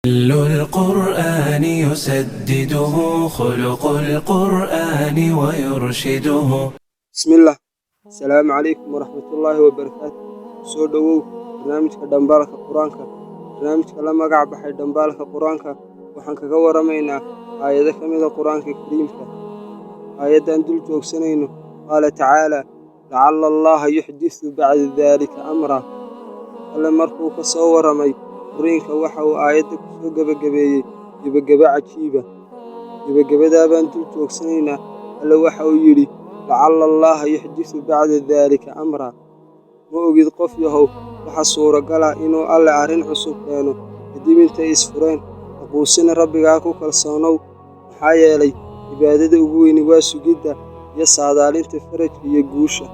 القرآن يسدده خلق القرآن ويرشده. Bismillaah. Asalaamu calaykum waraxmatullaahi wabarakaatu. Soo dhowow barnaamijka Dhambaalka Qur-aanka. Barnaamijka la magac baxay Dhambaalka Qur-aanka waxaan kaga waramaynaa aayado ka mida Qur-aanka Kariimka. Aayaddan dul joogsanayno, qaala tacaala: lacalla Allaha yuxdisu bacda daalika amra. Alle markuu ka soo warramay furiinka, waxa uu aayadda ku soo gebagabeeyey gebagebo cajiiba. Gebagabadaa baan dul joogsanaynaa. Alle waxa uu yidhi: lacalla Allaha yuxdisu bacda daalika amra. Ma ogid, qof yahow, waxa suuragala inuu Alle arrin cusub keeno kadib intay isfureen. Haquusina, Rabbigaa ku kalsoonow, maxaa yeelay cibaadada ugu weyni waa sugidda iyo saadaalinta farajka iyo guusha.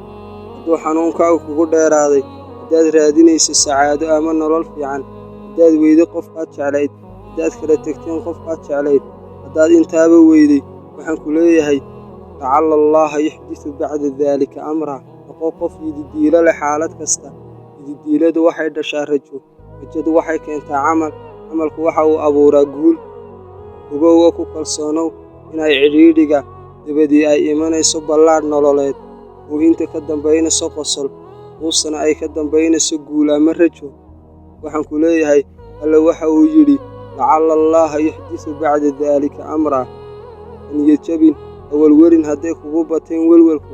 Hadduu xanuunkaagu kugu dheeraaday, haddaad raadinayso sacaado ama nolol fiican, haddaad weyday qofkaad jeclayd, haddaad kala tegteen qofkaad jeclayd, haddaad intaaba weyday, waxaan ku leeyahay: lacalla Allaha yuxdisu bacda daalika amra. Noqo qof yididiilo leh xaalad kasta. Yididiiladu waxay dhashaa rajo, rajadu waxay keentaa camal, camalku waxa uu abuuraa guul. Ogow oo ku kalsoonow inay cidhiidhiga dabadii ay imanayso ballaadh nololeed, oohinta ka dambaynayso qosol, quusana ay ka dambaynayso guul ama rajo. Waxaan ku leeyahay, Alle waxa uu yidhi: lacalla Allaha yuxdisu bacda daalika amra. Ha niyad jabin, ha welwelin. Hadday kugu bateen welwelku,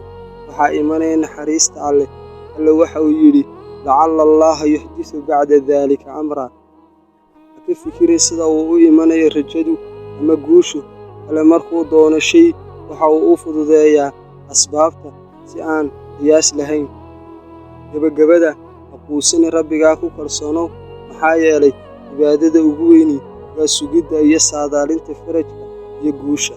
waxaa imanaya naxariista Alleh. Alle waxa uu yidhi: lacalla Allaha yuxdisu bacda daalika amra. Ha ka fikirin sida uu u imanayo rajadu ama guushu. Alle markuu doono shay, waxa uu u fududeeyaa asbaabta si aan qiyaas lahayn. Gebagabada, ha quusina, Rabbigaa ku kalsoonow, maxaa yeelay cibaadada ugu weyni waa sugidda iyo saadaalinta farajka iyo guusha.